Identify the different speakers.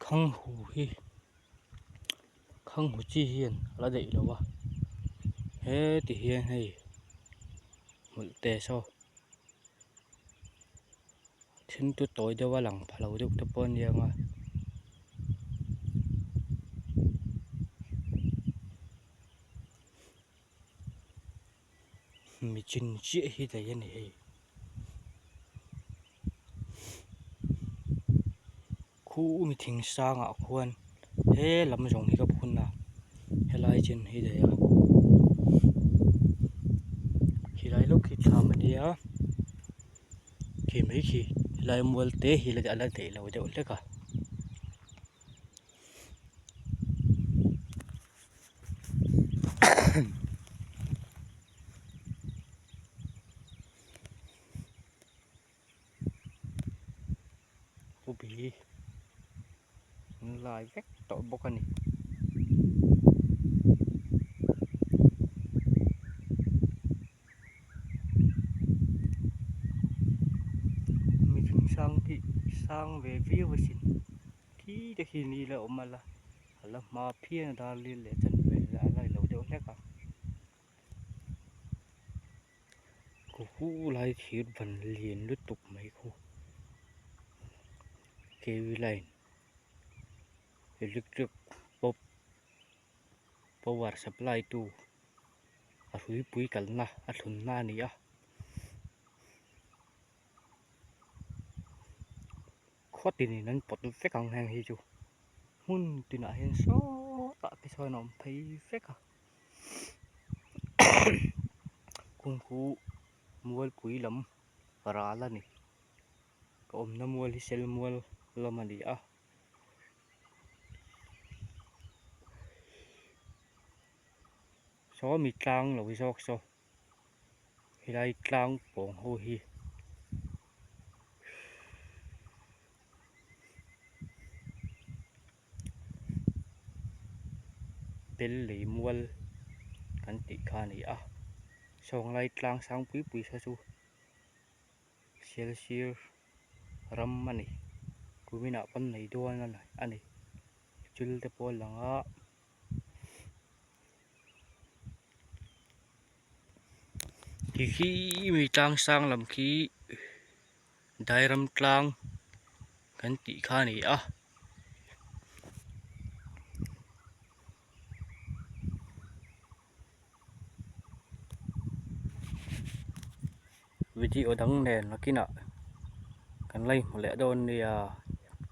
Speaker 1: Khanghu hi khanghu chi hian a la daih lo a heti hian hei hmulh te saw then chu tawi deuh a lang pha lo deuh te pawh a nia nga. Mi chin chiah hi daih a ni hei. Khu mi thing sangah khuan he lam zawng hi ka phun a helai chin hi daih a khilai lawk khi thlam a nia khi mai khi helai mual te hi a la daih lo deuh hlek a. Ubi an lai vek tawh bawk a ni. Mihring sang hi sang ve viau asin khi te khi ni la awm a la a la hma phian a dar lil leh chan vel a la ilo deuh hlek a. Khu lai thir ban lian lutuk mai khu kv line electric pop power supply tu a hruipui kalna a thlunna a ni a khaw tinin an pawt vek ang heng hi chu hmun tinah hian sawtah te sawn a awm phei vek a. Kungfu mualpui lam ral a ni ka awmna mual hi sel mual lam a ni a saw mi tlang lo zawk saw helai tlang pawng ho hi. Bel lei mual kan tih kha a ni a sawnglai tlang sang pui pui kha chu sialsir ram a ni kuminah pawn nei dawn a ni chil te pawh a lang a. Ti khi mi tlang sang lam khi Dairam tlang kan tih kha a ni a. Video dang nen nakinah kan la inhmu leh dawn nia.